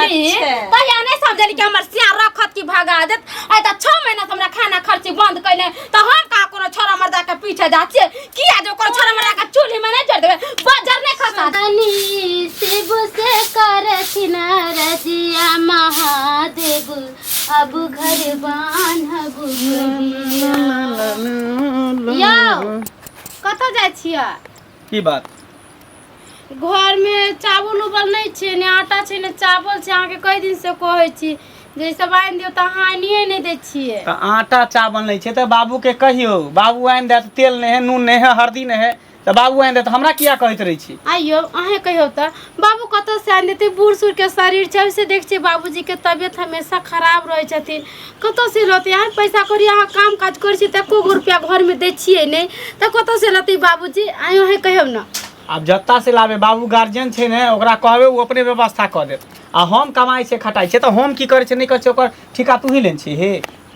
छली अच्छा। तहिया नहीं समझली कि हमर सिया रखत कि भगा देत। आइ त 6 महीना से हमरा खाना खर्ची बंद कैले त हम का कोनो छोरा मर्दा के पीछे जा छियै किया जो कोनो छोरा मर्दा के चूल्ही में नहीं जड़ देबै बजर नहीं खसा तनी शिव से करथिन रजिया महादेव अब घर बान्हब कहिया। यौ कतऽ जाइ छियै? की बात? घरमे चावल उबल नहि छै, ने आटा छै ने चावल छै। अहाँके कई दिनसँ कहै छी जे ई सब आनि दियौ तऽ अहाँ आनिए नहि दै छियै। तऽ आटा चावल नहि छै तऽ बाबूके कहियौ, बाबू आनि देत। तेल नहि है, नून नहि है, हरदी नहि है तऽ बाबू आनि देत। हमरा किया कहैत रहै छी? आइयो अहें कहियौ तऽ बाबू कतऽसँ आनि देतै? बूढ़ सूढ़के शरीर छै, ओइसे देख छियै बाबूजीके तबियत हमेशा खराब रहै छथिन, कतऽसँ लौतै? अहाँ पैसा कौड़ी अहाँ काम काज करै छियै तऽ एको गो रुपैआ घरमे दै छियै नहि, तऽ कतऽसँ लौतै बाबूजी? आँय अहें कहियौ ने। आब जत्ता से लाबे, बाबू गार्जियन छै ने, ओकरा कहबै, ओ अपने व्यवस्था कऽ देत। आ हम कमाइ छियै खटाइ छियै तऽ हम की करै छियै नहि करै छियै ओकर ठीका तू ही लेने छी हे?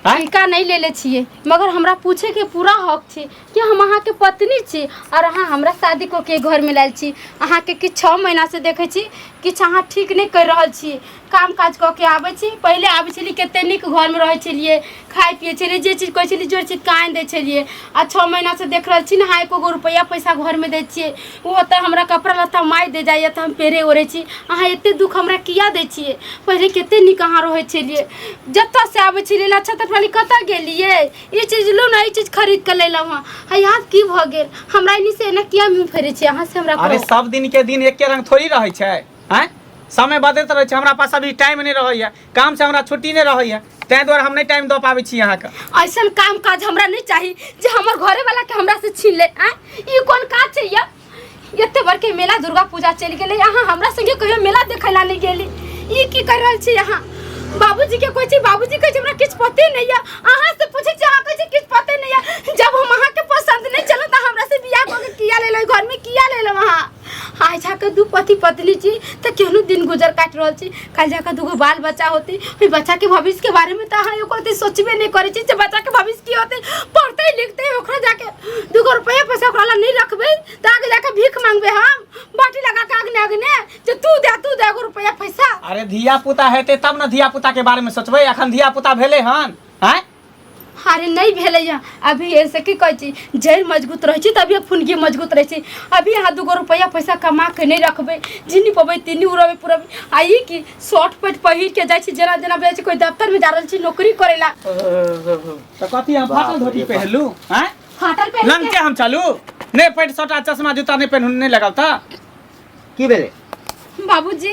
आँय? ठीका नहि लेले छियै, मगर हमरा पूछेके पूरा हक छै कि हम अहाँके पत्नी छी और अहाँ हमरा शादी कऽ के घरमे लायल छी। अहाँके किछु 6 महीनासँ देखै छी किछु अहाँ ठीक नहि करि रहल छी। काम काज कऽ के आबै छी, पहिले आबै छलियै कते नीक घरमे रहै छलियै, खाइ पियै छलियै, जे चीज कहै छलियै जोड़ चीजके आनि दै छलियै। आ 6 महीनासँ देख रहल छी ने अहाँ एको गो रुपैआ पैसा घरमे दै छियै? ओहो तऽ हमरा कपड़ा लत्ता माय दे जाइए तऽ हम पेरे ओढ़ै छी। अहाँ एते दुःख हमरा किया दै छियै? पहिले कते नीक अहाँ रहै छलियै, जतऽसँ आबै छलियै नक्षत्र वाली कतऽ गेलियै, ई चीज लू ने, ई चीज खरीद कऽ लेलहुँ हँ। है आब की भऽ गेल? हमरा एनी से एना किया मुँह फेरै छियै अहाँ से हमरा? अरे कहू। सब दिन के दिन एके रंग थोड़ी रहै छै? आँय, समय बदलैत रहै छै। हमरा पास अभी टाइम नहि रहैया, काम से हमरा छुट्टी नहि रहैया, ताहि दुआरे हम नहि टाइम दऽ पाबै छी अहाँके। ऐसन काम काज हमरा नहीं चाही जे हमर घरे वाला के हमरा से छीन ले। आँय, ई कोन काज छै? या एते बड़के मेला दुर्गा पूजा चलि गेलै, अहाँ हमरा संगे कहियो मेला देखै ला नहीं गेली। ई की कर रहल छी अहाँ? बाबूजी के कहै छी, बाबूजी कहै छै हमरा किछु पते नहीं है। अहाँ से पूछै छी, अहाँ कहै छी किछु पते नहीं है। जब हम अहाँ के पसंद नहीं चलू तऽ हमरा से बियाह कऽ के किया लेलहुँ? घर में किया लेलहुँ अहाँ? आइ जाकऽ दू पति पत्नी छी तऽ केहनो दिन गुजर काटि रहल छी। काल्हि जाकऽ दूगो बाल बच्चा होतै, ओहि बच्चाके भविष्यके बारेमे तऽ अहाँ एको रत्ती सोचबे नहि करै छी जे बच्चाके भविष्य की होतै, पढ़तै लिखतै। ओकरा जाके दूगो रुपैआ पैसा ओकरा लग नहि रखबै तऽ आगे जाके भीख मांगबै हम बाटी लगा के अगने अगने जे तू दे, तू दे एगो रुपैआ पैसा। अरे धिया पुता हेतै तब ने धिया पुता के बारे में सोचबै। अखन धिया पुता भेलै हन? आँय? अरे नहीं भेलै हँ अभी। ऐसे की कहै छी, जड़ि मजबूत रहै छै तभिए फुनगी मजबूत रहै छै। अभी अहाँ दूगो रुपैआ पैसा कमा के नहि रखबै, जिन्नी पबै तिन्नी उड़बै पुरबै। आ ई की शर्ट पैंट पहिर के जाइ छी, जेना जेना जाइ छी कोइ दफ्तरमे जा रहल छी नौकरी करै ला। तऽ कथी हम फाटल बाप धोती रे बाप। पहिरलू? आँय, फाटल पहिर के लंके हम चलू? नहि पैंट शर्ट आ चश्मा जूता नहि पहिनू, नहि लगाउ तऽ की भेलै? बाबूजी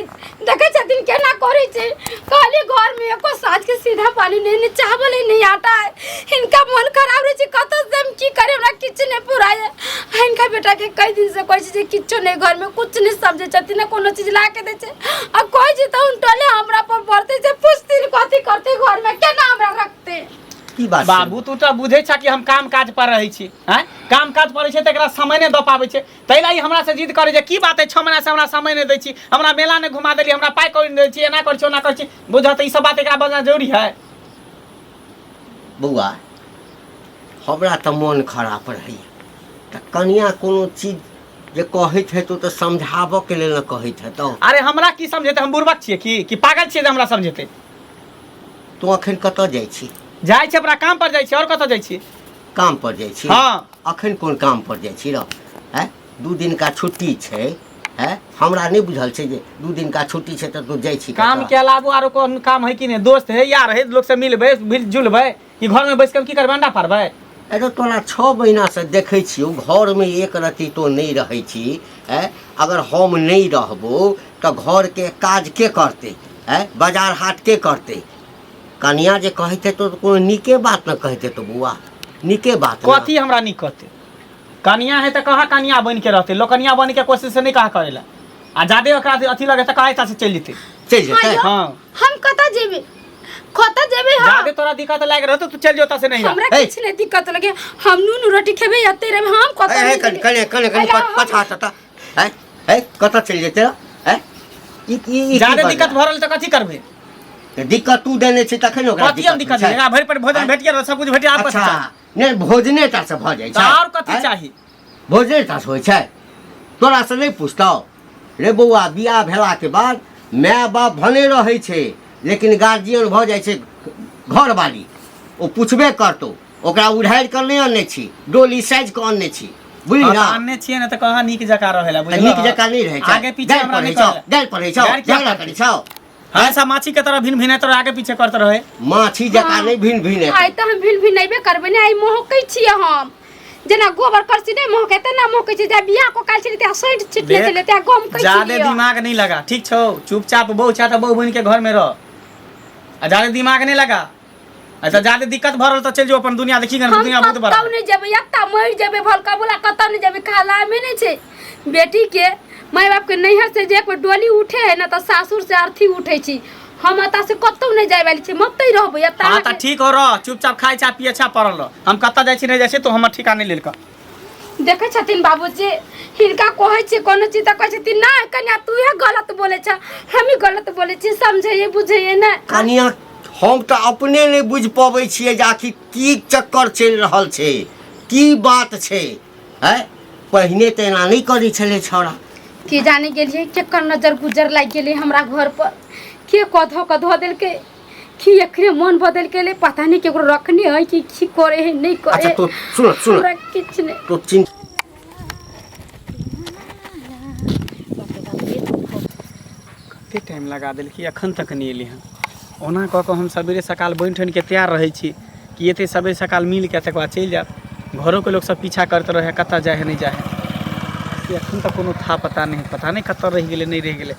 देखै छथिन केना करै छै। कहली घरमे एको साँझ के सीधा पानी नहि, नहि चावल है नहि आटा है। हिनका मन खराब रहै छै, कतऽ से हम की करी, हमरा किछु नहि पुराय। हिनका बेटा के कई दिन से कहै छै जे किछु नहि घरमे, कुछ नहि समझै छथिन, ने कोनो चीज ला के दै छै। आ कहै छै तऽ उनटले हमरा पर बढ़तै जे पुछथिन कथी करतै घरमे, केना हमरा रखतै। की बात छै? बाबू, तू तऽ बुझै छह कि हम काम काज पर रहै छी। आँय, काम काज पर रहै छै तऽ एकरा समय नहि दऽ पाबै छै, ताहि ला ई हमरासँ जिद करै छै। की बात है, 6 महीनासँ हमरा समय नहि दै छी, हमरा मेला नहि घुमा देली, हमरा पाइ कौड़ी नहि दै छी, एना करै छी ओना करै छी। बुझऽ तऽ ई सब बात एकरा बजना जरूरी है? बौआ, हमरा तऽ मोन खराब रहैए तऽ कनिया कोनो चीज जे कहैत हेतौ तऽ समझाबऽके लेल ने कहैत हेतौ। अरे हमरा की समझेतै? हम बुड़बक छियै की कि पागल छियै जे हमरा समझेतै? तू अखन कतऽ जाइ छी? जाइ छी अपना काम पर जाइ छी, आओर कतऽ जाइ छी? काम पर जाइ छी? हाँ। अखन कोन काम पर जाइ छी रौ? आँय, 2 दिनका छुट्टी छै। आँय, हमरा नहि बुझल छै जे 2 दिनका छुट्टी छै तऽ तू जाइ छी काम कतऽ? के अलावो आरो कोन काम है कि नहि? दोस्त है, यार है, लोग से मिलबै मिल जुलबै कि घर में बैस के हम की करबै, अंडा पारबै? अरे तोरा 6 महीनासँ देखै छियौ घरमे एक रत्ती तो नहि रहै छी। आँय, अगर हम नहि रहबो तऽ घरके काज के करतै? आँय, बाजार हाट के करतै? कनिया जे कहैत हेतौ तऽ कोनो नीके बात ने कहैत हेतौ बौआ, नीके बात ने। कथी हमरा नीक कहतै? कनिया है तऽ कहाँ कनिया बनि के रहतै, लोग कनिया बनि के कोशिश नहि कहाँ करै ला। आ जादे ओकरा अथी लगे तऽ कहाँ से चलि जेतै। चलि जेतै? हाँ, हाँ। हम कतऽ जेबै, कतऽ जेबै हम? जादे तोरा दिक्कत लागि रहतौ तू चलि जो ओतऽ से नहीं। हमरा हे। किछु नहि दिक्कत लगे, हम नून रोटी खेबै, एते रहबै हम, कतऽ ए, नहि कनि जेबै। कनि कनि कनि अरे हम- पछा तता। ए ए, कतऽ चलि जेतै रौ? ए, ई ई ई की जादे बात दिक्कत है? भऽ रहल तऽ कथी करबै? तऽ दिक्कत तू देने छी तखन ओकरा कथी हम दिक्कत छै। एकरा भरि पेट भोजन आँय? भेट गेल, सब कुछ भेट गेल, आब कथी अच्छा चाही? नहि, भोजने टा से भऽ जाइ तऽ छै? आओर कथी आँय? चाही? भोजने टा से होइ छै? तोरा से नहि पुछतौ रे बौआ, बियाह भेलाके बाद माय बाप भने रहै छै लेकिन गार्जियन भऽ जाइ छै घरवाली। ओ पुछबे करतौ, ओकरा उधारि कऽ नहि अनने छी, डोली साजि कऽ अनने छी, बुझली हँ, ना? तऽ अनने छियै ने तऽ कहाँ नीक जकाँ रहै ला तऽ बुझलह? नीक जकाँ नहि रहै छै? आगे पीछे गारि हमरा पढ़ै नहि छौ, करै। गारि पढ़ै छौ, गारि किया झगड़ा करतै? करै छौ। हमेशा माछी के तरह भिन भिनाइत रहे, आगे पीछे करते रहे। माछी जकाँ नहि भिन भिन आइ तऽ हम भिन भिनेबे करबै ने, आइ महकै छियै हम जेना गोबर करसी नहि महकै तेना महकै छै। जा बियाह को काल छलै त्या सैंट छिटने देख, छलै त्या गमकै ज्यादे छलियै। दिमाग नहीं लगा, ठीक छौ? चुपचाप बहु छा तऽ बहु बन के घर में रह आ ज्यादे दिमाग नहीं लगा। अच्छा ज्यादे दिक्कत भऽ रहल तऽ चलि जो अपन दुनिया देखी गन, हम दुनिया बहुत बड़ा। कतौ नहि जेबै, एतऽ मरि जेबै भलका बोला, कतौ नहि जेबै। खालामे नहि छै बेटी के माय बाप के नैहर से जे एक बेर डोली उठे है ना तऽ सासुर से अर्थी उठे छी। हम एतऽ से कतौ नहि जाय वाली छी, मते रहबै एतऽ। हाँ तऽ ठीक हो रह, चुपचाप खाइ छा पिए छा पड़ल रह। हम कतऽ जाइ छी नहि जाइ छी तो हमर ठिका नहि लेल कऽ। देखै छथिन बाबूजी, हिनका कहै छियै कोनो चीज तऽ कहै छथिन ना कन्या तूहे गलत बोलै छ, हमही गलत बोलै छी। समझैए बुझैए ने कनिया, हम तऽ अपने नहि बुझि पबै छियै जे आखिर की चक्कर चलि रहल छै, की बात छै। आँय, पहिने तऽ एना नहि करै छलै छौड़ा। की जाने गेलियै केकर नजर गुजर लागि गेलै हमरा घर पर, के कऽ धऽ कऽ धऽ देलकै कि एकरे मन बदलि गेलै, पता नहि केकरो रखने है कि की करे है नहि करे। अच्छा तो सुन सुन, हमरा किछु नहि। तो चिन्ता कते टाइम लगा देलकै, एखन तक नहि एलै हन। ओना कऽ कऽ हम सबेरे सकाल बनि ठनि के तैयार रहै छी कि एते सबेरे सकाल मिल के तकर बाद चलि जायब। घरोके लोक सब पीछा करैत रहै कतऽ जाइ है नहि जाइ है, से एखन तक कोनो था पता नहि, पता नहि कतऽ रहि गेलै नहि रहि गेलै।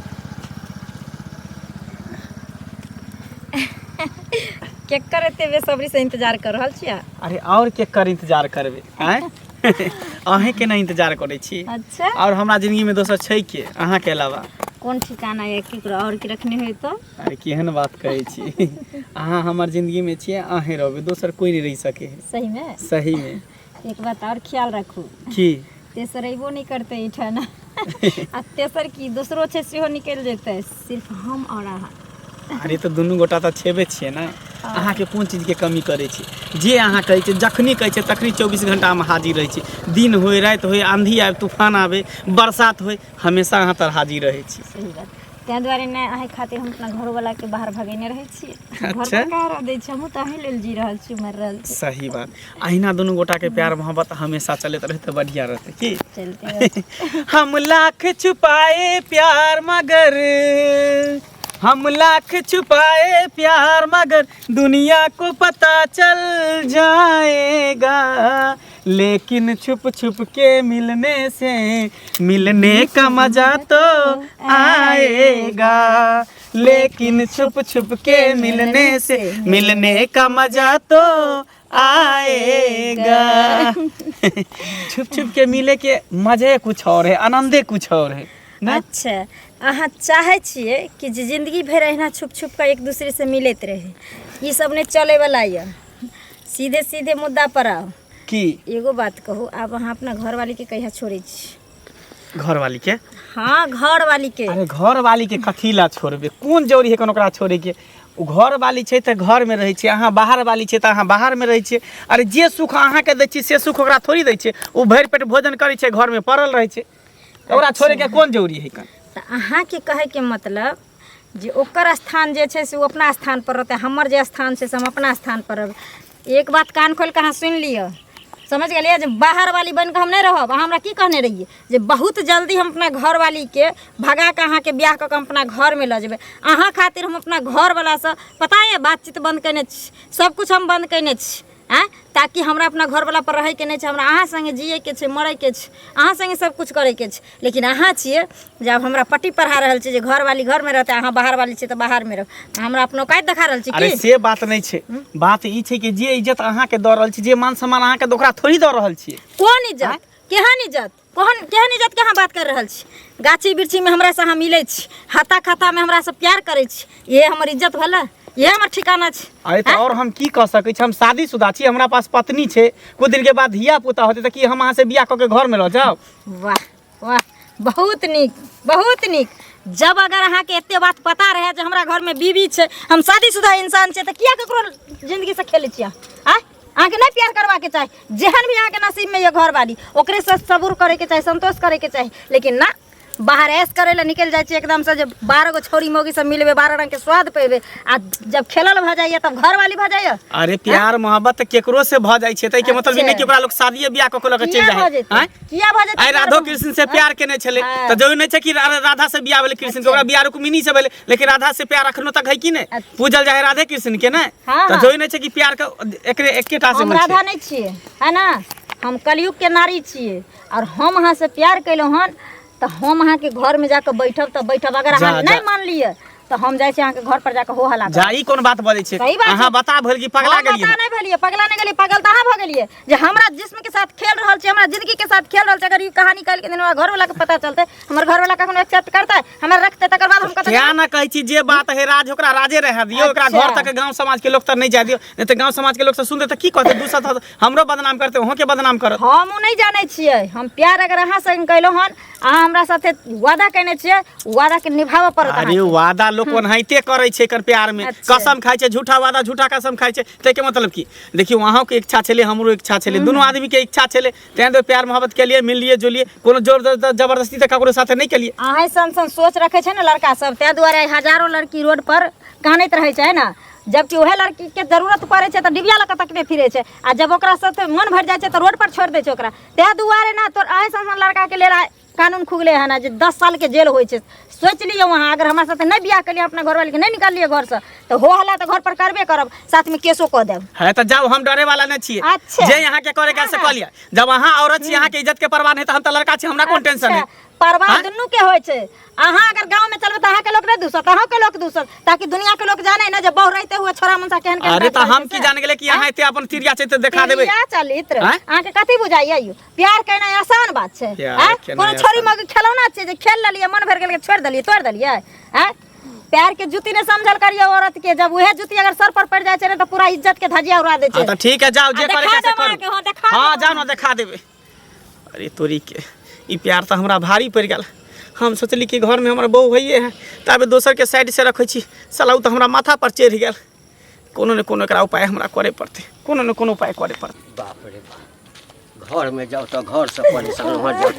केकर एते बेसब्री से इंतजार कर रहल छियै? अरे और केकर इंतजार करबै? आँय, अहीँके नहि इंतजार करै छी? अच्छा, और हमरा जिंदगीमे दोसर छै के अहाँके अलावा? कोन ठिकाना है केकरो और के रखने होय तो? अरे केहन बात कहै छी, अहाँ हमर जिंदगीमे छियै, अहीँ रहबै, दोसर कोइ नहि रहि सकै है। सही में? सही में। एक बात और ख्याल रखू। की? तेसर अयबो नहि करतै एहिठाम, आ तेसर की दोसरो छै सेहो निकलि जेतै, सिर्फ हम और अहाँ। अरे तऽ दुनू गोटा तऽ छेबे छियै ने। अहाँके कोन चीजके कमी करै छी? जे अहाँ कहै छियै, जखनी कहै छियै तखनी 24 घंटामे हाजिर रहै छी। दिन होय राति होय, आंधी आबे तूफान आबे बरसात होय, हमेशा अहाँ तर हाजिर रहै छी। सही बात, ताहि दुआरे ने अहीं खातिर हम अपना घरोवलाके बाहर भगेने रहै छियै। घर अच्छा। पर कहाँ रह दै छै? हमहूँ तऽ अहीं लेल जी रहल छी, मरि रहल छी। सही बात, अहिना दुनू गोटाके प्यार मोहब्बत हमेशा चलैत रहै तऽ बढ़िआँ रहतै की? चलते रहतै। हम लाख छुपाए प्यार मगर, हम लाख छुपाए प्यार मगर दुनिया को पता चल जाएगा, लेकिन छुप छुप के मिलने से मिलने का मजा तो आएगा, लेकिन छुप छुप के मिलने से मिलने का मजा तो आएगा। छुप छुप के मिले के मजे कुछ और है, आनंदे कुछ और है ना? अच्छा, अहाँ चाहै छियै कि जे जिंदगी भरि अहिना छुप छुप कऽ एक दूसरे से मिलैत रहे? ई सब नहि चलैवला यऽ, सीधे सीधे मुद्दा पर आउ। की? एगो बात कहू, आब अहाँ अपना घरवाली के कहिया छोड़ै छी? घरवाली के? हाँ, घरवाली के। अरे घरवाली के कथी ला छोड़बे? कोन जरूरी है कोन ओकरा छोड़े के? ओ घरवाली छै तऽ घरमे रहै छै, अहाँ बाहरवाली छै तऽ अहाँ बाहरमे रहै छियै। अरे जे सुख अहाँके दै छी से सुख ओकरा थोड़ी दै छियै। ओ भरि पेट भोजन करै छै, घरमे पड़ल रहै छै, तऽ ओकरा छोड़ैके कोन जरूरी है कन? तऽ अहाँके कहैके मतलब जे ओकर स्थान जे छै से ओ अपना स्थान पर रहतै, हमर जे स्थान छै से हम अपना स्थान पर रहबै। एक बात कान खोलि कऽ अहाँ सुनि लिअ, समझ गेलियै? जे बाहर वाली बनि कऽ हम नहि रहब। अहाँ हमरा की कहने रहियै? जे बहुत जल्दी हम अपना घरवालीके भगा कऽ अहाँके बियाह कऽ कऽ हम अपना घरमे लऽ जेबै। अहाँ खातिर हम अपना घरवलासँ पता यऽ बातचीत बन्द कयने छी, सबकिछु हम बन्द कयने छी, आँय, ताकि हमरा अपना घरवला पर रहैके नहि छै, हमरा अहाँ सङ्गे जियैके छै, मरैके छै, अहाँ सङ्गे सबकिछु करैके छै। लेकिन अहाँ छियै जे आब हमरा पट्टी पढ़ा रहल छियै जे घरवाली घरमे रहतै, अहाँ बाहरवाली छियै तऽ बाहरमे रहू। हमरा अपनो औकात देखा रहल छी अरे की? से बात नहि छै, बात ई छै कि जे इज्जत अहाँके दऽ रहल छी, जे मान सम्मान अहाँके ओकरा थोड़ी दऽ रहल छियै। कोन इज्जत? केहन इज्जत? कोन केहन इज्जत के अहाँ बात कर रहल छी? गाछी वृक्षीमे हमरासँ अहाँ मिलै छी, हाथा खातामे हमरासँ प्यार करै छी, इहे हमर इज्जत भेलै? इहे हमर ठिकाना छै? अरे तऽ और हम की कऽ सकै छी? हम शादीशुदा छी, हमरा पास पत्नी छै, कुछ दिन के बाद धिया पुता होतै तऽ की हम अहाँ से बियाह कऽ के घरमे रह जाउ? वाह वाह, बहुत नीक, बहुत नीक। जब अगर अहाँके एते बात पता रहै जे हमरा घरमे बीवी छै, हम शादीशुदा इंसान छै, तऽ किया ककरो जिंदगीसँ खेलै छियै आँय? अहाँके नहि प्यार करबाके चाही? जेहन भी अहाँके नसीबमे यऽ घरवाली, ओकरे से सबूर करैके चाही, संतोष करैके चाही, लेकिन ना, बाहर ऐश करे ला निकल जाइ छी एकदम से जे 12 गो छौरी मौगी सब मिलबे, 12 रंग के स्वाद पेबे, आ जब खेलल भऽ जाइए तब घर वाली भऽ जाइए। अरे प्यार मोहब्बत तऽ केकरो से भऽ जाइ छै, ताहिके मतलब ई नहि कि ओकरा लोक शादिये बियाह कऽ के लऽ के चलि किया जाइ भऽ है। जेतै? आँय? किया भऽ जेतै आइ प्यार राधो मोहब्बत? कृष्ण से प्यार केने छलै हाँ। तऽ जरूरी नहि छै कि राधा से बियाह भेलै कृष्ण के, ओकरा बियाह रुक्मिणी से भेलै, लेकिन राधा से प्यार अखनो तक है कि नहि? अच्छा। पूजल जाइ है राधे कृष्ण के ने, हाँ, तऽ हाँ। जरूरी नहि छै कि प्यार के एकरे एकेटा से हम होइ छै। राधा नहि छियै, है ना? हम कलयुग के नारी छियै, और हम अहाँ से प्यार केलहुँ हन तऽ हम अहाँके घरमे जाकऽ बैठब तऽ बैठब, अगर अहाँ जा, नहि जा। मानलियै तऽ हम जाइ छी अहाँके घर पर जाकऽ हो हल्ला जा, ई कोन बात बजै छै? सही बात अहाँ छै। बता भेल कि पगला हम गेलियै? बता नहि भेलियै, पगला नहि गेलियै, पागल तऽ अहाँ भऽ गेलियै जे हमरा जिस्म के साथ खेल रहल छी, हमरा जिंदगी के साथ खेल रहल छी। अगर ई कहानी काल्हि के दिन हमरा घरवाला के पता चलतै, हमर घरवाला कखनो एक्सेप्ट करतै, हमरा रखतै, तकर बाद हम कतऽ क्या ना कहै छी जे बात है राज ओकरा राजे रहै दियौ, ओकरा अच्छा। घर तक गांव समाज के लोग तक नहीं जाय दियौ, नहीं तऽ गांव समाज के लोग सब सुनते तऽ की कहते? दूसर तऽ हमरो बदनाम करते, अहूँ के बदनाम करत। हम ओ नहि जानै छियै, हम प्यार अगर अहाँ संग केलहुँ हन, अहाँ हमरा साथे वादा केने छियै, वादा के निभाबऽ पड़त अरे अहाँके। वादा लोक ओनाहिते करै छै, एकर प्यार में अच्छा। कसम खाइ छै, झूठा वादा झूठा कसम खाइ छै। ताहिके मतलब की देखियौ, अहूँ के इच्छा छलै, हमरो इच्छा छलै, दुनू आदमी के इच्छा छलै, तें दुआरे प्यार मोहब्बत केलियै, मिललियै जुलियै, कोनो जोर जबरदस्ती तऽ ककरो साथे नहि केलियै। अहें सन सन सोच रखे छै ने लड़का सब, ताहि दुआरे हजारो लड़की रोड पर कानैत रहै छै ने, जबकि उएह लड़की के जरूरत पड़ै छै तऽ डिबिया लऽ कऽ तकने फिरै छै, आ जब ओकरा साथे मन भरि जाइ छै तऽ रोड पर छोड़ि दै छै ओकरा। ताहि दुआरे ने तोर अहें सन सन लड़का के लेल आइ कानून खुगले हन जे 10 साल के जेल होइ छै। सोचि लियौ अहाँ, अगर हमरा साथे नहि बियाह केलियै, अपना घरवाली के नहि निकाललियै घरसँ, तऽ हो हल्ला तऽ घर पर करबे करब, साथमे केसो कऽ देब। है तऽ जाउ, हम डरे वाला नहि छियै। अच्छा। जे अहाँ के करे के से कऽ लिअ। जब अहाँ औरत छी, अहाँ के इज्जत के परवाह नहि, तऽ हम तऽ लड़का छी, हमरा कोन टेंशन है? अच्छा, परवाह हाँ? दुनू के होइ छै। अहाँ अगर गाँव में चलबै तऽ अहाँके लोक नहि दूसत, अहूँके लोक दूसत, ताकि दुनिया के लोक जाने ना जे बहु रहते हुए छोरा मनसा केहन केहन अरे काज तऽ करै हम छै की से। जान गेलै कि अहाँ एते अपन तिरिया चरित्र देखा देबै? तिरिया चरित्र आँय? अहाँके कथी बुझाइया? यौ प्यार केनाइ आसान बात छै? प्यार आँय? केनाइ कोनो छोरी आसान। मौगी खेलौना छै जे खेल लेलियै, मन भरि गेल छोड़ि देलियै, तोड़ि देलियै? आँय, प्यार के जूती नहीं समझल करियो औरत के, जब वह जूती अगर सर पर पड़ जाए छै ने तऽ पूरा इज्जत के धजिया उड़ा दै हाँ छै। तऽ ठीक है, जाओ, जे आ, करे देखा के से देब करू। अहाँके, हाँ, देखा हाँ देब। जाओ ना, देखा देबै। अरे तोरी के, ई प्यार तऽ हमरा भारी पड़ि गेल। हम सोचली कि घरमे हमर बहू होइए है, ताबे दोसरके साइड से रखै छी, साला ओ तऽ हमरा माथा पर चढ़ि गेल। कोनो ने कोनो एकरा उपाय हमरा करे पड़तै, कोनो ने कोनो उपाय करे पड़तै। बाप रे बाप, घरमे जाउ तऽ घरसँ परेशान भऽ जाउ।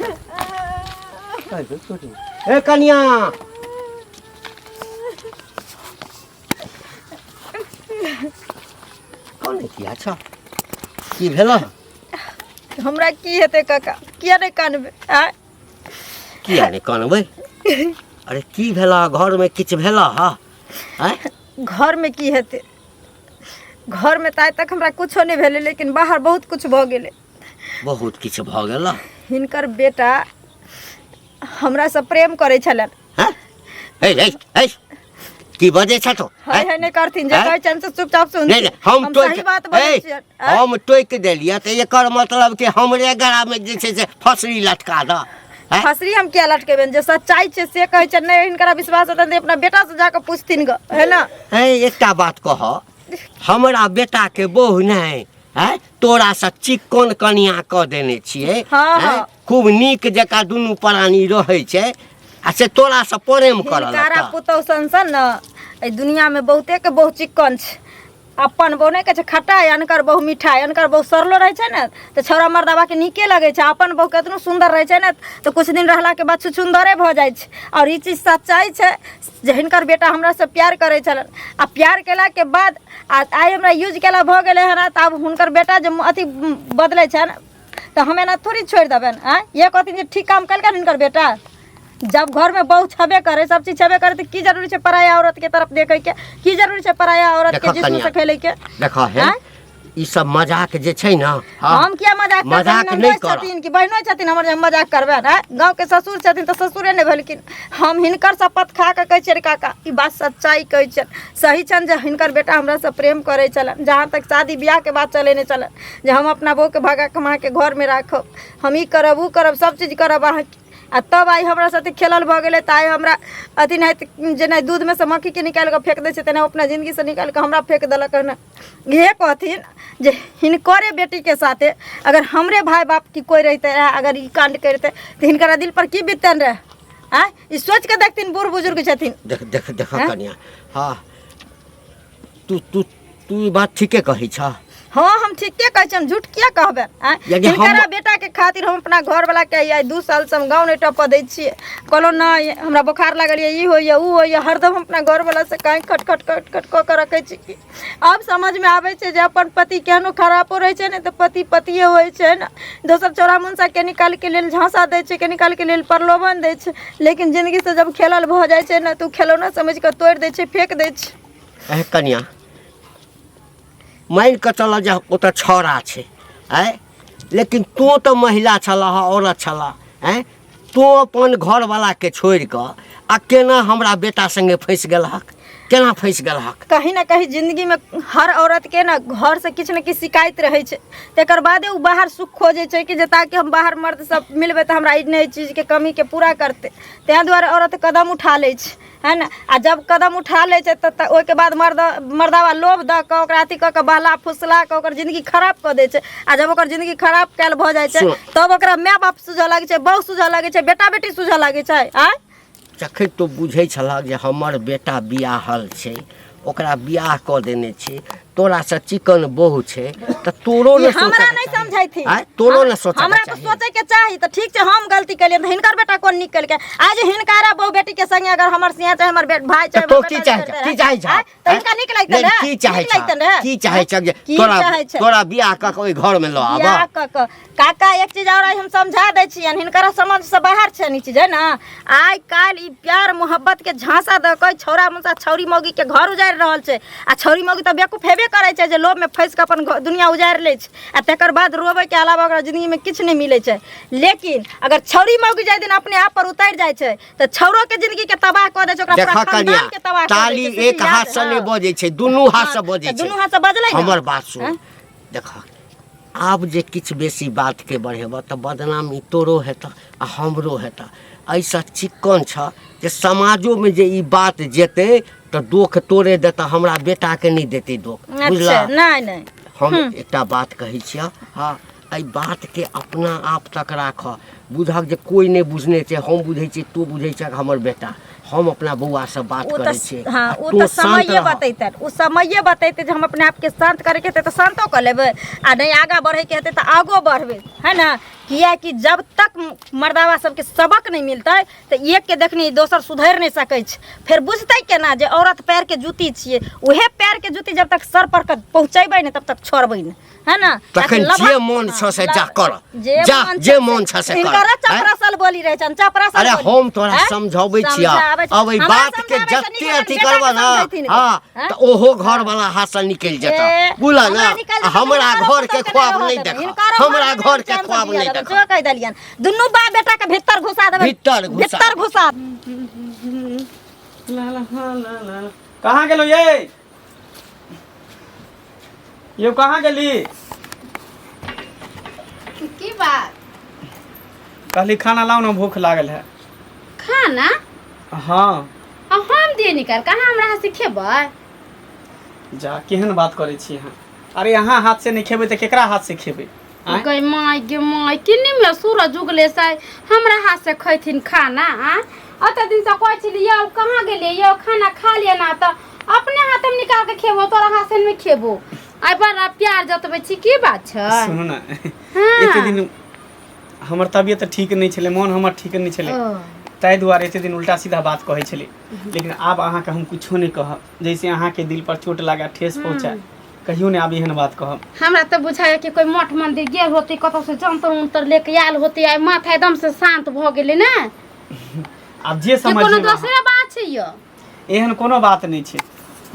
ए कनिया, कने किया छ? की भेल? हमरा की हेतै काका, किया नहि कानबै? आँय? किया नहि कानबै? अरे की भेला? घरमे किछु भेला? हा आँय? घरमे की हेतै? घरमे तऽ आइ तक हमरा कुछो नहि भेलै, लेकिन बाहर बहुत कुछ भऽ गेलै। बहुत किछु भऽ गेल? हिनकर बेटा हमरासँ प्रेम करै छलनि। हँ? हे हे हे, की बजै छ तो? है है नहि करथिन जे आँय? कहै छनि से चुपचाप सुनथिन। नहि नहि, हम हम टोकि सही बात बजै हे, छियनि। आँय? हम टोकि देलियै तऽ एकर मतलब कि हमरे गरामे जे छै से फसरी लटका दऽ? आँय? फसरी हम किया लटकेबनि? जे सच्चाई छै से कहै छनि। नहि हिनकरा विश्वास हेतनि तऽ अपना बेटासँ जाकऽ पुछथिन गऽ, है ना? हे, एकटा बात कह, हमरा बेटाके बहु नहि है, तोरासँ चिक्कन कनिया कऽ देने छियै। हाँ, हैं? हाँ। खूब नीक जकाँ दुनू प्राणी रहै छै, आ से तोरासँ प्रेम करऽ हिनकारा लगतह? पुतहु सन सन ने एहि दुनियामे बहुते के बहु चिक्कन छै। अपन बहु नहि कहै छै खट्टा है, अनकर बहु मीठा है। अनकर बहु सड़लो रहै छै ने तऽ छौड़ा मर्दाबाके नीके लगै छै। अपन बहु केतनो सुन्दर रहै छै ने तऽ किछु दिन रहलाके बाद छुछुन्दरे भऽ जाइ छै। आओर ई चीज सच्चाइ छै जे हिनकर बेटा हमरासँ प्यार करै छलनि, आ प्यार केलाके बाद आ आइ हमरा यूज केला भऽ गेलै हन। तऽ आब हुनकर बेटा जे अथी बदलै छनि तऽ हम एना थोड़ी छोड़ि देबनि? आँय, इएह कहथिन जे ठीक काम केलकनि हिनकर बेटा? जब घरमे बहु छेबे करै, सब चीज छेबे करै, तऽ की जरूरी छै पराया औरतके तरफ देखैके? की जरूरी छै पराया औरतके देखऽ जिस्मसँ कनिया। खेलैके? देखऽ हे, आँय? ई सब मजाक जे छै ने, हाँ, हम किया मजाक करबै? मजाक नहि ननदोसि करब। छथिन कि बहिनो छथिन हमर जे हम मजाक करबै? आँय, गाँवके ससुर छथिन तऽ ससुरे नहि भेलखिन। हम हिनकर शपथ खा कऽ कहै छियनि काका, ई बात सच्चाइ कहै छियनि, सही छनि जे हिनकर बेटा हमरासँ प्रेम करै छलनि। जहाँ तक शादी बियाहके बात चलै नहि छलनि जे हम अपना बहूके भगा कऽ हम अहाँके घरमे राखब, हम ई करब, ओ करब, सब चीज करब अहाँके, आ तब आइ हमरा साथे खेलल भऽ गेलै तऽ आइ हमरा अथी नहि जेना दूधमे सँ मक्खीके निकालि कऽ फेक दै छै तेना अपना जिन्दगीसँ निकालि कऽ हमरा फेक देलक हन। इहे कहथिन जे हिनकरे बेटीके साथे अगर हमरे भाय बाप की कोइ रहितै रहए, अगर ई काण्ड करितै तऽ हिनकरा दिल पर की बीततनि रहए? आँय, ई सोचि कऽ देखथिन, बूढ़ बुजुर्ग छथिन। देख देख देख आँय? कनिया, हाँ, तू तू तू ई बात ठीके कहै छह। हाँ हम ठीके कहै छी, हम झूठ किया कहबै आँय? यानी हम- हिनकरा बेटा के खातिर हम अपना घर वाला के आइ 2 साल से हम गाँव नहीं टपऽ दै छियै। कहलहुँ नहि हमरा बोखार लागल यऽ, ई होइए उ होइए, हरदम हम अपना घर वाला से काँय खट खट खट खट कऽ के रखै छी। कि आब समझमे आबै छै जे अपन पति केहनो खरापो रहै छै ने तऽ पति पतिए होइ छै ने। दोसर चौरा मुनसा के निकालके लेल झाँसा दै छै, के निकालके लेल प्रलोभन दै छै, लेकिन जिन्दगीसँ जब खेलल भऽ जाइ छै ने तऽ ओ खेलौना समझि कऽ तोड़ि दै छै, फेक दै छै। एह कनिया, मानि कऽ चलऽ जे ओतऽ छौड़ा छै आँय, लेकिन तोँ तऽ महिला छलह, औरत छलह आँय, तोँ अपन घरवलाके छोड़ि कऽ आ केना हमरा बेटा सङ्गे फँसि गेलहक, केना फँसि गेलहक? कहीं ना कहीं जिंदगी में हर औरत के ना घर से किछु ने किछु शिकायत रहै छै, तकर बादे ओ बाहर सुख खोजै छै कि जे ताकि हम बाहर मर्द सब मिलबै तऽ हमरा ई नहि चीजके कमीके पूरा करतै। ताहि दुआरे औरत कदम उठा लै छै, है ने? आ जब कदम उठा लै छै तऽ ओहिके बाद मर्दावा लोभ दऽ कऽ ओकरा अथी कऽ कऽ बहला फुसला कऽ ओकर जिंदगी खराब कऽ दै छै। आ जब ओकर जिंदगी खराब कयल भऽ जाइ छै सुन। तब ओकरा माय बाप सूझऽ लागै छै, बहु सूझऽ लागै छै, बेटा बेटी सूझऽ लागै छै। आँय जखन तू बुझै छलहक जे हमर बेटा बियाहल छै, ओकरा बियाह कऽ देने छै, तोरासँ चिकन बहु छै, तऽ तोरो ई ने हमरा सोचऽके नहि चाही। समझैथिन। आँय, तोरो ने सोचऽके हमरा तऽ चाही। सोचैके चाही। तऽ ठीक छै, हम गलती केलियै तऽ हिनकर बेटा कोन नीक केलकै? आज हिनकारा बहु बेटी के संगे अगर हमर सिया चाहे हमर भाई तऽ चाहे तोँ हमर की बेटा चाहै करतै छह? की रहए, चाहै छह? आँय, तऽ हिनका नीक लगतनि नहि, रहए? की चाहै नीक छह? लगतनि रहए? की चाहै छह जे की तोरा चाहै छह? तोरा बियाह कऽ के ओहि घरमे लऽ आबऽ? बियाह कऽ कऽ काका एक चीज और हम समझा दै छियनि, हिनकर समझ से बाहर छनि ई चीज, है ना? आइ काल्हि ई प्यार मोहब्बत के झांसा दऽ कऽ छौड़ा मुसा छौरी मौगी के घर उजाड़ि रहल छै। आ छौरी मौगी तऽ बेवकूफ हेबे करै छै जे लोभ में फँसि कऽ अपन दुनिया उजाड़ि लै छै, आ तकर बाद रोबै के अलावा ओकरा जिंदगी में किछु नहि मिलै छै। लेकिन अगर छौरी मौगी जाहि दिन अपने आप पर उतरि जाइ छै तऽ छौड़ो के जिंदगी के तबाह कऽ दै छै, ओकरा पूरा देखऽ कनिया, खानदान के तबाह कऽ दै ताली छै, से एक चीज हाथ याद से नहि हँ। बजै छै, दुनू हाथ से हँ, बजै तऽ छै। दुनू हाथ से बजलै ने। हमर बात सुन, हँ? देखऽ आब जे किछु बेसी बातके बढ़ेबह तऽ बदनामी तोरो हेतह आ हमरो हेतह। एहिसँ चिक्कन छह जे समाजोमे जे ई बात जेतै तऽ दोख तोरे देतह, हमरा बेटाके नहि देतै दोख। अच्छा, बुझलह? नहि नहि, हम एकटा बात कहै छियह, हँ, एहि बातके अपना आप तक राखऽ, बुझक जे कोइ नहि बुझने छै, हम बुझै छियै, तू बुझै छह हमर बेटा। हम अपना बौआसँ बात ओ करै तऽ छियै हँ, आ ओ तू तऽ शान्त समये रह। बतेतनि, ओ समये बतेतै जे हम अपने आपके शान्त करैके हेतै तऽ शान्तो कऽ लेबै, आ नहि आगाँ बढ़ैके हेतै तऽ आगो बढ़बै, है ने? किएकि जब तक मर्दावा सबके सबक नहि मिलतै तऽ एक के देखनी दोसर सुधरि नहि सकै छै। फेर बुझतै केना जे औरत पैरके जूती छियै? उहे पैरके जूती जब तक सर पर के पहुँचेबै नहि तब तक छोड़बै नहि, है ना? तखन जे मन छौ से जा कर, जा जे मन छौ से कर। हिनकर आँय? चपरासल बोली रहै छनि, चपरासल अरे बोली। हम तोरा आँय? समझाबै छियह, समझाबै छी। अब एहि हमरा बात के समझाबै से जते नीक अथी बेटा करबह के ना, समझैथिन हाँ, आँय? तऽ ओहो घर वाला हाथ से निकलि जेतह, ए, बुझलह हमरा ना? निकलि जेतै, हमरा हिनकरो घर के पुतोहु के ख्वाब नहि नहि रहऽ देखह, देबै। हिनकरो हमरा घरमे घर के चैन से ख्वाब जियऽ नहि देबै। देखह। जो कहि देलियनि, दुनू बाप बेटा के भीतर घुसा देबै, भीतर घुसा। भीतर घुसा। ला ला ला ला ला ला। कहाँ गेलो ये? यौ कहाँ गेली? की बात? कहली खाना लाओ ना, भूख लागल है। खाना? हाँ। आ हम दिए निकाल, कहाँ हमरा हाथ से खेबै? जा, केहन बात करै छी अहाँ? अरे अहाँ हाथ से नहीं खेबै तऽ केकरा हाथ से खेबै? आँय? गई माय गे माय, किन्नी में सूरज उगले से हमरा हाथ से खैथिन खाना? आ अत दिन से कहै छली यौ कहाँ गेलियै यौ, खाना खा लिअ ना, तऽ अपने हाथ में निकाल के खेबो, तोरा हाथ से नहीं खेबो। आइ बड़ा प्यार जतबै छी, की बात छै? सुनू ना, हाँ। एते दिन हमर तबियत ठीक नहि छलै, मन हमर ठीक नहि छलै, ओ, ताहि दुआरे एते दिन उल्टा सीधा बात कहै छलै। लेकिन आब अहाँके हम कुछो नहि कहब, जैसे अहाँके दिल पर चोट लागे, ठेस पहुँचाए, कहियो नहि आब एहन बात कहब। हमरा तऽ बुझाइए कि कोइ मठ मंदिर गेल होतै, कतौ से जंतर उंतर लेके आयल होतै, आइ माथा एकदम से शांत भऽ गेलै ने। आब जे कि कोनो समझियौ अहाँ। दोसरे बात छै यौ? एहन कोनो बात नहि छै,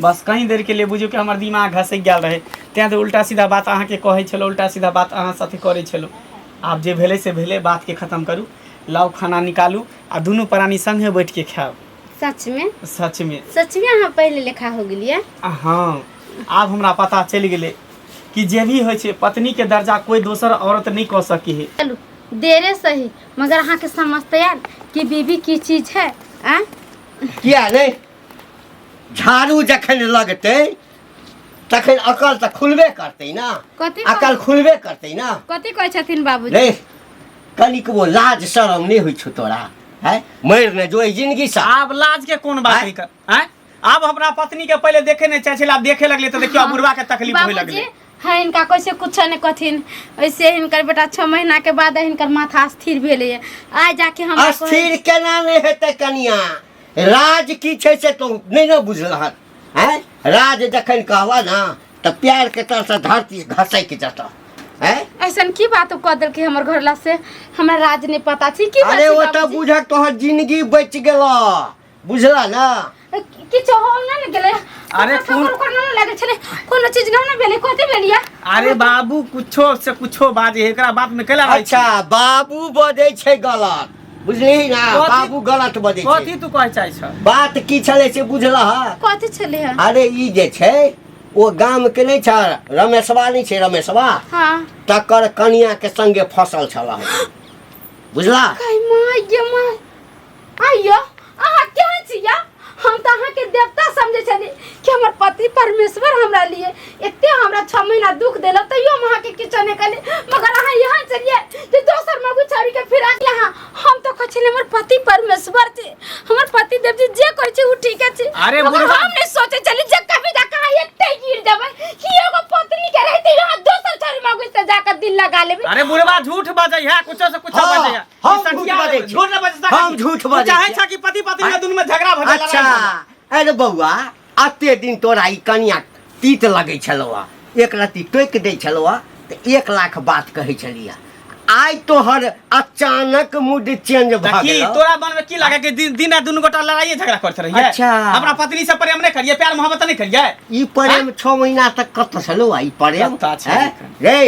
बस कहीं देर के लिए बुझियौ कि हमर दिमाग घसकि गेल रहै, तैं तऽ उल्टा सीधा बात अहाँके कहै छलहुँ, उल्टा सीधा बात अहाँ साथे करै छलहुँ। आब जे भेलै से भेलै, बातके खतम करू, लाउ खाना निकालू आ दुनू प्राणी संगे बैठ के खायब। सच में? सच में। सच में अहाँ पहिले लेखा हो गेलियै? हाँ, आब हमरा पता चलि गेलै कि जे भी होइ छै पत्नी के दर्जा कोई दोसर औरत नहि कऽ सकी है। चलू देरे सही, मगर अहाँके समझते आयल कि बीबी की चीज है? आँय? किया नहि, झाड़ू जखन लगतै तखन अकल तऽ खुलबे करतै ना। कथी? अकल खुलबे करतै ना। कथी कहै छथिन बाबूजी? रे, कनिकबो लाज शरम नहि होइ छौ तोरा? है, मरि ने जो एहि जिंदगी से। आब लाज के कोन बात आँय? है कर? आँय? आब अपना पत्नी के पहिले देखे नहि चाहै छलै, आब देखे लगलै तऽ देखियौ, आब बुढ़वा के तकलीफ होय बाबूजी लगलै। हाँ हिनका कैसे कुछ नहीं कहथिन। ऐसे हिनकर बेटा 6 महीना के बाद हिनकर माथा स्थिर भेलै। आइ जाके हमरा कहै- अस्थिर केना नहि हेतै कनिया? राज की छै से तो नहि ने बुझलहक हैं? राज जखन कहबह ने तऽ प्यार के तरसँ धरती घसकि जेतह हैं? ऐसन की बात कह देलकै हमर घरला से हमरा राज नहीं पता छै की बात अरे छै ओ तऽ बाबूजी? बुझक तोहर जिंदगी बचि गेलह, बुझला ना? किछु हो ना ने गेलै। अरे ठोकर उकर ना लागल छलै, कोनो चीज ना ने भेलै, कथी भेलिया? अरे बाबू कुछो से कुछो बाजे, एकरा बात में केला रहै छी? अच्छा बाबू बजै छै गलत, बुझलिही ना? कथी- बाबू गलत बजै छै। कथी तू कहै चाहै छ? बात की छलै से बुझलह? कथी छलै है? अरे ई जे छै ओ गाम के नहि छ रमेशवा, नहि छै रमेशवा? हाँ। तकर कनिया के संगे फसल छल, बुझला? कहि माँ ये माँ आइयो अहाँ केहन छी या? हम तऽ अहाँके देवता समझै छली कि हमर पति परमेश्वर हमरा लिए एते हमरा 6 महीना दुख देलक, तैयो हम अहाँके किछो नहि कहली, मगर अहाँ यहाँ चलिए जे दोसर मगु छौड़ी के फिरा के अहाँ। हम तऽ कहै छली हमर पति परमेश्वर छै, हमर पति देव जी जे कहै छै ओ ठीके छै। अरे मगर बुढ़वा- हम नहि सोचै छली जे कभी जाके अहाँ एते गिर जेबै कि एगो पत्नी के रहते यहाँ दोसर छौड़ी मगु से जाके दिल लगा लेबै। अरे बुढ़वा झूठ बजै है, कुछो से कुछो हाँ, बजै है। हम ई झूठ सठिया बजै छी। झूठ न बजै, हम झूठ तू बजै चाहै छी। छ कि पति पत्नी में दुनू में झगड़ा भऽ जाय, लड़ाई अच्छा भऽ जाय। अरे बौआ, अते दिन तोरा ई कनिया तीत लगै छलौ, एक रत्ती टोकि दै छलौ तऽ 1 लाख बात कहै छलियै, आइ तोहर अचानक मूड चेंज तऽ भऽ की गेलौ। तोरा मन में की लागे कि दिन दिन रात दुनू गोटा लड़ाइए झगड़ा करते रहिए? अच्छा। अपना पत्नी से प्रेम नहीं करिए, प्यार मोहब्बत नहीं करिए? ई प्रेम 6 महीना तक कतऽ छलौ ई प्रेम? कतऽ छै? हैं? रे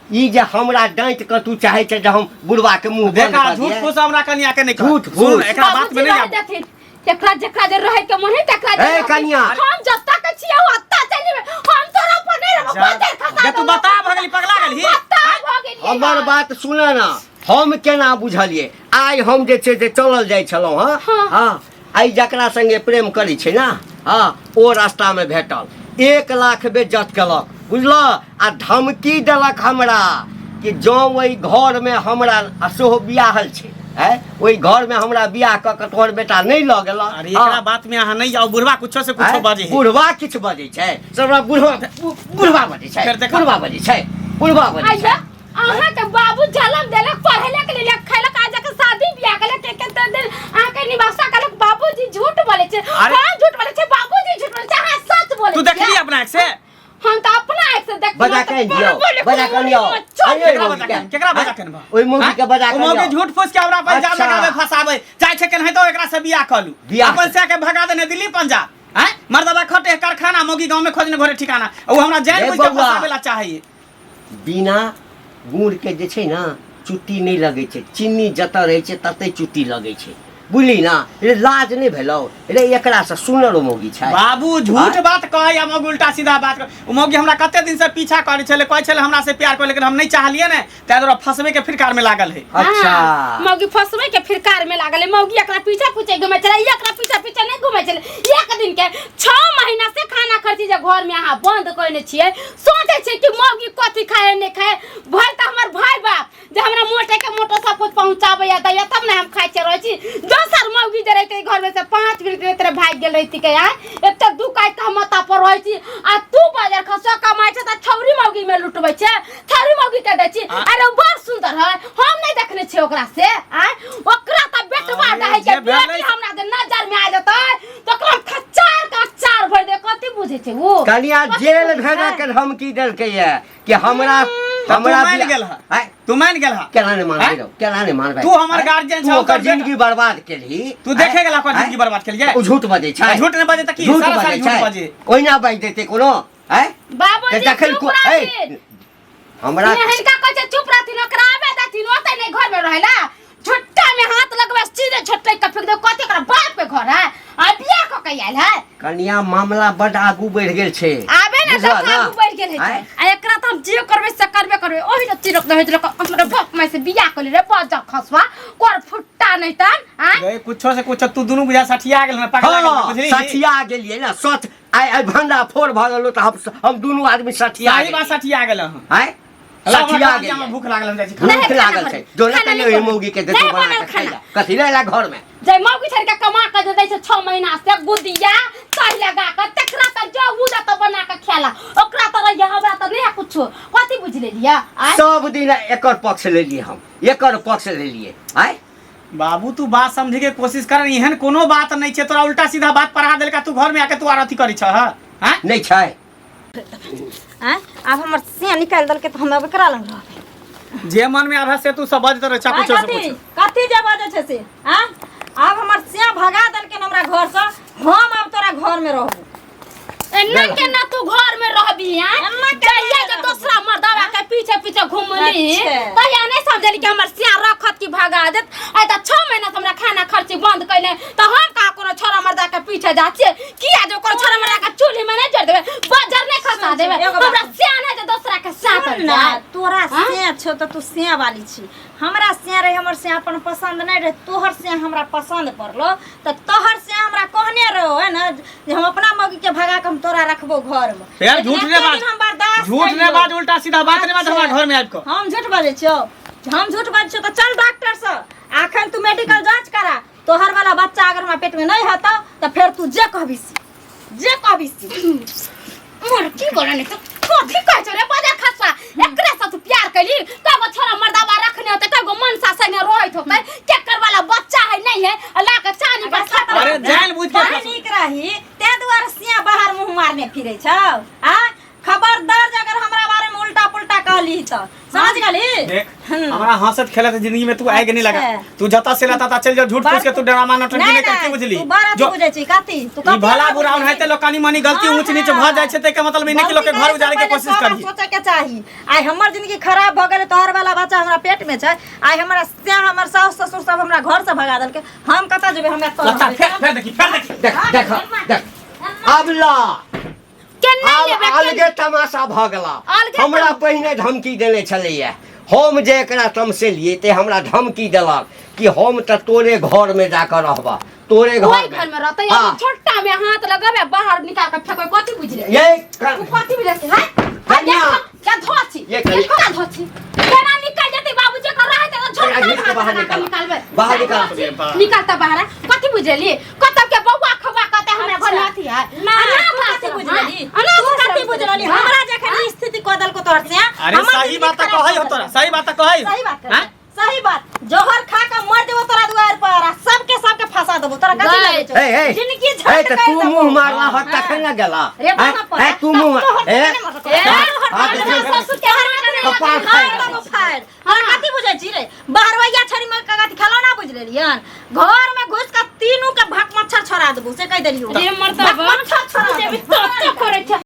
ई जे हमरा डाँटि कऽ तू चाहै छै जे हम बुढ़वा के मुंह बंद देखा कऽ झूठ दियै। फूस हमरा कनिया के नहीं कह। झूठ सुन, फूस। एकरा बात में बाबूजी नहीं रह आब। देथिन, एकरा जेकरा जे रहै के मन है तकरा जे ए, रहतै। कनिया। हम जत्ता के छियै ओत्ता चलि जेबै, हम तोरा पर नहि रहबौ, जा। बजर खसा जे तू देबौ। बता भऽ गेली, पगला गेलही? बता भऽ गेलियै हमर हम। बात सुन ना, हम केना बुझलियै? आइ हम जे छै से चलल जाइ छलहुँ हँ। हाँ। हँ, आइ जकरा संगे प्रेम करै छै ना, हँ, ओ रास्तामे भेटल, 1 लाख बेज्जत केलक, बुझलह? आ धमकी देलक हमरा कि जँ ओहि घरमे हमरा, आ सेहो बियाहल छै, आँय, ओहि घरमे हमरा बियाह कऽ कऽ तोहर बेटा नहि लऽ गेलह। अरे एकरा बात में अहाँ नहीं जाओ, बुढ़वा कुछो से कुछो आँय, बजे है। बुढ़वा किछु बजै छै? सबरा बुढ़वा बुढ़वा बजै छै। फेर देखा। बुढ़वा बजै छै, बुढ़वा बजै आइया छै। अहाँ के बाबू जलम देलक, पढ़ेलक लिखलक खेलक, आज जाके शादी बियाह केलक, के के दिन अहाँ के निवासा केलक। बाबूजी झूठ बोले छै? अरे- हम झूठ बोले छै? बाबूजी झूठ बोले छै, अहाँ सच बोले तू छियै? देखली अपना आँख से? हम तऽ अपना आँख से देखली। बजा के आनि दियौ, बजा के आनि दियौ। आनियौ केकरा ओहि बजा मौगी के के। केकरा बजा के अनबह? ओहि मौगी के बजा ओ के मौगी आनियौ। झूठ फूस के हमरा पर जाल अच्छा। लगावे, फंसावे चाहे छै, केनाहितो एकरा से बियाह कऽ लू। बियाह अपन से के भगा देने दिल्ली पंजाब हैं, मर्दबा खटे कारखाना, मौगी गांव में खोजने घरे ठिकाना, ओ हमरा जान रे बुझ के बौआ। फंसावे ला चाहैए। बिना गुड़ के जे छै ने चुट्टी नहि लगै छै, चीनी जतऽ रहै छै ततै चुट्टी लगै छै, बुझली ना? रे लाज नहि भेलौ रे? एकरासँ सुनर मौगी छै। बाबू झूठ आँय? बात कहै या मौगी उल्टा सीधा बात कहै। ओ मौगी हमरा कते दिन से पीछा करै छलै, कहै छलै हमरा से प्यार करै, लेकिन हम नहीं चाहलियै ने, ताहि दुआरे फंसबे के फिरकार में लागल है। अच्छा। हाँ, मौगी फंसबे के फिरकार में लागल है। मौगी एकरा पीछा पीछे घुमै छलै, ई एकरा पीछा पीछा नहि घुमै छलै। एक दिन के 6 महीना से खाना खर्ची जे घर में अहाँ बंद कयने छियै, सोचै छियै कि मौगी कथी खाए नहि खाए। भरि तऽ हमर भाय बाप जे हमरा मोटे के मोटो सब कुछ पहुँचाबैया दैया तब ने हम खाइ छियै रहै छी। दोसर मौगी जे रहितै घर में से 5 मिनट में तोरे भागि गेल रहिती के आँय। एते दू काटि कऽ हम माथा पर रहै छी आ तू बाजार खसुआ कमाइ छै तऽ छौरी मौगी में लुटबै छै, छौरी मौगी के दै छी। अरे ओ बड़ सुंदर है, हम नहि देखने छियै ओकरा से आँय। ओकरा तऽ बेटवा अरे दहै के जे भेलै बेटी हमरा जे नजर में आ जेतै तऽ ओकरा हम खच्चार के अचार भरि दे। कथी बुझै छै ओ? कनिया कथी जेल बुझै भेजऽ छै? के धमकी देलकै ये कि हमरा तऽ तू हमरा मानि बियाह- गेल हँ? आँय? तू मानि गेल हँ? केना नहि मानबै आँय? रौ, केना नहि मानबै? तू हमर आँय? गार्जियन तू छह, ओकर ओकर बेटा- जिंदगी बर्बाद केलही। तू देखे गेला ओकर आँय? जिंदगी बर्बाद केलियै? ओ झूठ बजै छै। झूठ नहि बजै तऽ की? झूठ सारा साल बजै झूठ छै। बजै। ओहिना बाजि देतै कोनो? आँय? बाबूजी तऽ जखन चुप ऐ, रहथिन। हमरा हिनका कहै छै चुप रहथिन, ओकरा आबे देथिन ओतै नहि घर में रहेला। झुट्टा में हाथ लगबै सीधे झुट्टे के फेंक दे। कथी ओकरा बाप के घर है आ बियाह कऽ के आयल है? कनिया मामला बड आगू बढ़ि गेल छै। आबे ने बुझल तऽ ना? आगू बढ़ि गेल है। आँय? आ एकरा तऽ हम जे करबै से करबे करबै। ओहि ने चिरक दे होइत हमरा बाप माय से बियाह कऽ ले रे बजा खसवा कर फुट्टा नहि तन आँय? रे कुछो से कुछो तू दुनू बुझा सठिया गेल हन, पगला गेल हन, हँ, बुझली? सठिया गेलियै ने सच। आइ आइ भंडा फोड़ भऽ गेलो तऽ हम दुनू आदमी सठिया सही बात, सठिया गेल हन। आँय? हेलो, हमरा सठिया खाना गेलियै। में भूख लागल, हम जाइ छी खाना। नहि, भूख खाना लागल बनल। छै जो ने खाना कनि नहि ओहि बनल। मौगी के देतो नहि बना बनल के खाइ खाना। ला। कथी ले ला घर में? जे मौगी छड़ के कमा के जे दै छै 6 महीना से गुदिया तहि लगा के तकरा तऽ जो उ तऽ बना के खेला, ओकरा तऽ रहिए, हमरा तऽ नहि कुछो। लेलिया आय सब दिन एकर पक्ष लेलिए हम, एकर पक्ष लेलिए। आय बाबू तू बात समझे के कोशिश कर, एहन कोनो बात नहीं छे, तोरा उल्टा सीधा बात पढ़ा देलका, तू घर में आके तू आर अथी करी छह, हां? नहीं छै। आँय आब हमर सिया निकालि देलकै तऽ हम अब एकरा लग रहबै। जे मन में आबे से तू सब बजत रहे, कुछो से कथी कुछ। कथी जे बजै छै से? आँय आब हमर सिया भगा देलकै हमरा घरसँ, हम आब तोरा घरमे रहबो। एना केना तू घर में रहबी? हैं एना केना जहिया जे रहबी? दोसरा मर्दावा के पीछे पीछे घुमली अच्छा। तहिया नहीं समझली कि हमर सिया रखत कि भगा देत। आइ तऽ 6 महीना से हमरा खाना खर्ची बंद कैले, तऽ हम कहाँ कोनो छोरा मर्दा के पीछे जा छियै? किया जो कोनो छोरा मर्दा के चूल्ही में नहीं जड़ देबै, बजर नहीं खसा सुन, देबै? एगो बात हमरा सिया नहीं जे दोसरा के सिया सुन कर ना, जाय। तोरा हाँ? सिया छौ तऽ तू सिया वाली छी, हमरा सिया रहे, हमर सिया अपन पसंद नहीं रहे, तोहर सिया हमरा पसंद पड़लो तऽ तोहर सिया हमरा कहने रहो है ना जे हम अपना मौगी के भगा के हम तोरा रखबो घर में। यार लेकिन झूठ एते ने बाज, दिन हम बर्दाश्त झूठ ने करियो। बाज, उल्टा सीधा बात ने बाज हमरा घर में आबि कऽ। हम झूठ बाजै छियौ? हम झूठ बाजै छियौ तऽ चल डॉक्टर से, अखन तू मेडिकल जांच करा, तोहर वाला बच्चा अगर हमरा पेट में नहीं हेतौ तऽ फेर तू जे कहबी से, जे कहबी से। मोर की बोला नहीं तो कथी कहै छौ रे बजर खसवा? एकरे से तू प्यार कैली, कगो छोरा मर्दावा रखने होते, कगो मनसा संगे रहैत होते, केकर वाला बच्चा है नहीं है, आ ला के चानी पर खा। अरे जान बुझ के बड़ नीक रही तें दुआरे सिया बाहर मुंह मारने फिरै छौ। आ खबरदार जे अगर हमरा बारे में उल्टा पुल्टा कहली तऽ समझ गेली? देख, हमरा हंसत खेलत जिंदगी में तू आगे नहीं लगा। अच्छा। तू जता से लता ता चल जा, झूठ फूस के तू ड्रामा नौटंकी नहीं करती, बुझली? तू बड़ा जो बुझै छी कथी तू ई कथी भला हमरा बुरा बुझै होते छी? लोग कनी मनी गलती ऊंच नीच भऽ जाइ छै, तैके मतलब ई नहीं कि लोग के गलती घर करे उजाड़े से के पहिले कोशिश सौ बार करी। सोचे के चाही। आइ हमर जिंदगी खराब भऽ गेलै, तोहर वाला बच्चा हमरा पेट में छै, आइ हमरा से हमर सास ससुर सब हमरा घर से भगा देलकै, हम कतऽ जेबै? हम एतऽ लता रहबै। फेर फेर देखी, फेर देखी। देख देख देख, आब ला केना आब लेबै? अलगे तमाशा भऽ गेला। अलगे हमरा पहिने धमकी देने छलैया, हम जे एकरा तमसेलियै ते हमरा धमकी देलक कि हम तऽ तोरे घर में जाकऽ रहबा, तोरे घर ओहि घर में रहतै। हाँ। छोटा में हाथ लगबे, बाहर निकाल के फेंकबै, कथी बुझले? ये तू कथी बुझले से, हैं? कन्या। क्या धोची? ये कन्या। क्या धोची? केना निकल जेतै बाबूजी के रहै त छोटा घीच के बाहर हाथ लगा के निकाल। निकालबै। बाहर निकाल। निकालता बाहर, कथी बुझली? कतब के बौआ खवा कते हमरा घर में अथी है। ना, अनाथ तू कथी आश्रम, बुझलही? हाँ? अनाथ तू कथी आश्रम बुझलही? हाँ? हमरा जखन ई स्थिति कऽ देलको तोहर से, अरे हमर सही जिंदगी बात तऽ खराब कहै भऽ हो तोरा, गेल। सही बात तऽ कहै। सही बात हाँ? सही बात, जहर खा के मर जेबो तोरा दुआर पर आ सबके सबके फंसा देबो। तोरा कथी गए। लगै छौ? ए ए जिंदगी ए झंड तऽ कर तू देबो। मुँह मारला ह तखन ने गेला। रे बाबा पर। ए तू मुँह तोहर ए केने मरलको? ए, हाँ, हमरा देखियौ। ससुर के हाथ में कपार मार खाइ देबो फाड़। तोरा कथी बुझै छी रे? बहरवैया छड़ी में कथी खेलौना बुझ लेलियन? घर में घुस के तीनू के भक मच्छर छोड़ा देबो से कहि देलियौ। रे मर्दबा भक मच्छर छोड़ा जे भी देबो। तो करै छै।